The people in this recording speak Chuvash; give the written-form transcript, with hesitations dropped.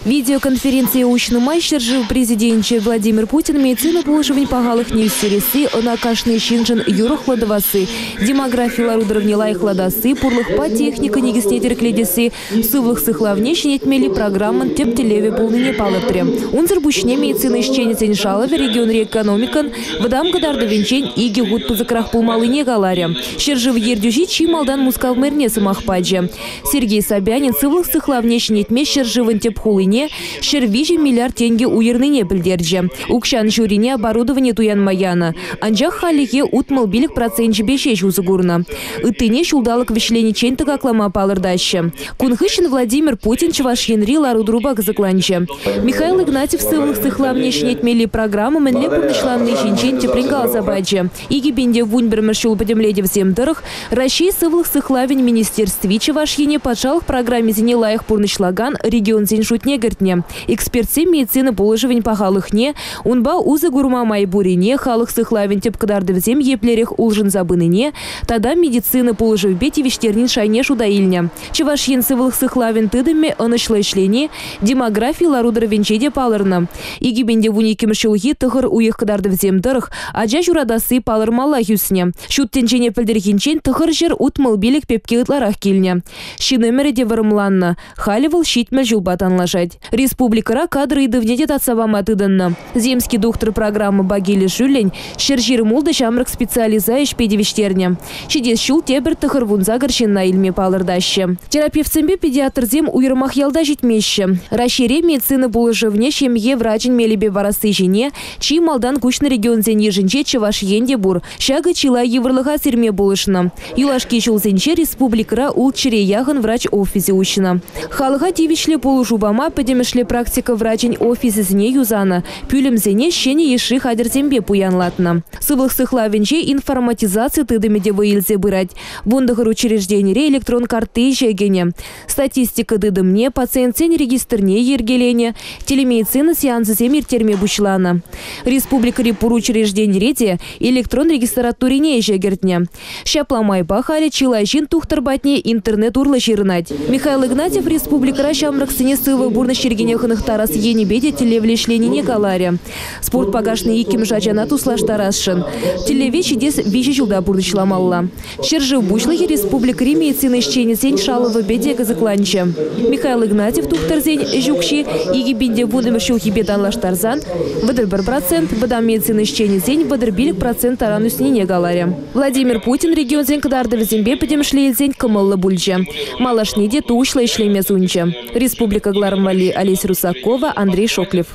Видеоконференцие уҫнӑ май ҫӗршыв Президенчӗ Владимир Путин медицина пулӑшӑвӗн пахалӑхне ӳстересси, ӑна кашни ҫыншӑн юрӑхлӑ тӑвасси, демографи лару-тӑрӑвне лайӑхлатасси, пурлӑхпа техника никӗсне тӗреклетесси сывлӑх сыхлавне ҫӗнетмелли программӑн тӗп тӗллевӗ пулнине палӑртрӗ. Унсӑр пуҫне медицина ӗҫченӗсен шалӑвӗ регионри экономикӑн вӑтам кӑтартӑвӗнчен икӗ хут пысӑкрах пулмаллине каларӗ. Ҫӗршыв ертӳҫи чи малтан Мускав мэрне сӑмах пачӗ. Сергей Собянин сывлӑх сыхлавне ҫӗнетме ҫӗршывӑн тӗп хулине 103 миллиард тенкӗ уйӑрнине пӗлтерчӗ. Укҫан ҫуррине оборудовани туянма янӑ. Анчах хальлӗхе 65 проценчӗпе ҫеҫ усӑ курнӑ. Ыттине ҫулталӑк вӗҫлениччен тӑкаклама палӑртаҫҫӗ. Кун хыҫҫӑн Владимир Путин Чӑваш Енри лару-тӑрупа кӑсӑкланчӗ. Михаил Игнатьев сывлӑх сыхлавне ҫӗнетмелли программа мӗнле пурнӑҫланни ҫинчен тӗплӗн каласа пачӗ. 2011 ҫул пӗтӗмлетӗвсем тӑрӑх, Раҫҫей сывлӑх сыхлавӗн министерстви Чӑваш Ене патшалӑх программисене лайӑх пурнӑҫлакан регионсен шутне кӗртнӗ. Экспертсем медицина пулӑшӑвӗн пахалӑхне, унпа усӑ курма май пуррине, халӑх сыхлавӗн тӗп кӑтартӑвӗсем еплерех улшӑнса пынине тата медицина пулӑшӑвӗпе тивӗҫтернин шайне шута илнӗ. Чӑваш Ен сывлӑх сыхлавӗн тытӑмӗ ӑнӑҫлӑ ӗҫлени демографи лару-тӑрӑвӗнче те палӑрнӑ. 2012 ҫулхи тӑхӑр уйӑх кӑтартӑвӗсем тӑрӑх ача ҫуратасси палӑрмаллах ӳснӗ. Ҫут тӗнчене пӗлтӗрхинчен 965 пепке ытларах килнӗ. Ҫын ӗмӗрӗ те вӑрӑмланнӑ. Халӗ вӑл 70 ҫулпа танлашать. Республикӑра кадр ыйтӑвне те татса пама тытӑннӑ. Земский тухтӑр программӑпа килӗшӳллӗн 126 ҫамрӑк специалиста ӗҫпе тивӗҫтернӗ. Ҫитес ҫул тепӗр 98 ҫынна илме палӑртаҫҫӗ. Терапевтсемпе педиатрсем уйрӑмах ялта ҫитмеҫҫӗ. Раҫҫейре медицина пулӑшӑвне ҫемье врачӗн мелӗпе парасси ҫине чи малтан куҫнӑ регионсен йышӗнче Чӑваш Ен те пур. Ҫакӑ чылай йывӑрлӑха сирме пулӑшнӑ. Юлашки ҫулсенче республикӑра ултҫӗре яхӑн врач офисӗ уҫнӑ. Халӑха тивӗҫлӗ пулӑшу пама пӗтӗмӗшле практика врачӗн офисӗсене юсанӑ, пӳлӗмсене ҫӗнӗ йышши хатӗрсемпе пуянлатнӑ. Сывлӑх сыхлавӗнче информатизаци тытӑмӗ те вӑй илсе пырать. 19 учрежденире электрон картти ӗҫе кӗнӗ. Статистика тытӑмне, пациентсен регистрне йӗркеленӗ, телемедицина сеансӗсем ирттерме пуҫланӑ. Республикӑри пур учрежденире те электрон регистратурине ӗҫе кӗртнӗ. Ҫапла майпа халӗ чылай ҫын тухтӑр патне интернет урлӑ ҫырӑнать. Михаил Игнатьев республикӑра ҫамрӑксене сывӑ пурнӑҫ йӗркине хӑнӑхтарас енӗпе те тӗллевлӗ ӗҫленине каларӗ. Спортпа кашни иккӗмӗш ачана туслаштарасшӑн. Тӗллеве ҫитес виҫӗ ҫулта пурнӑҫламалла. Ҫӗршыв пуҫлӑхӗ республикӑри медицина ӗҫченӗсен шалӑвӗпе те кӑсӑкланчӗ. Михаил Игнатьев тухтӑрсен ӗҫ укҫи 2010 ҫулхипе танлаштарсан 31%, вӑтам медицина ӗҫченӗсен 35% таран ӳснине каларӗ. Владимир Путин регионсен кӑтартӑвӗсемпе пӗтӗмӗшле илсен кӑмӑллӑ пулчӗ. Малашне те тухӑҫлӑ ӗҫлеме сунчӗ. Республика кӑларӑм валли Олеся Русакова, Андрей Шоклев.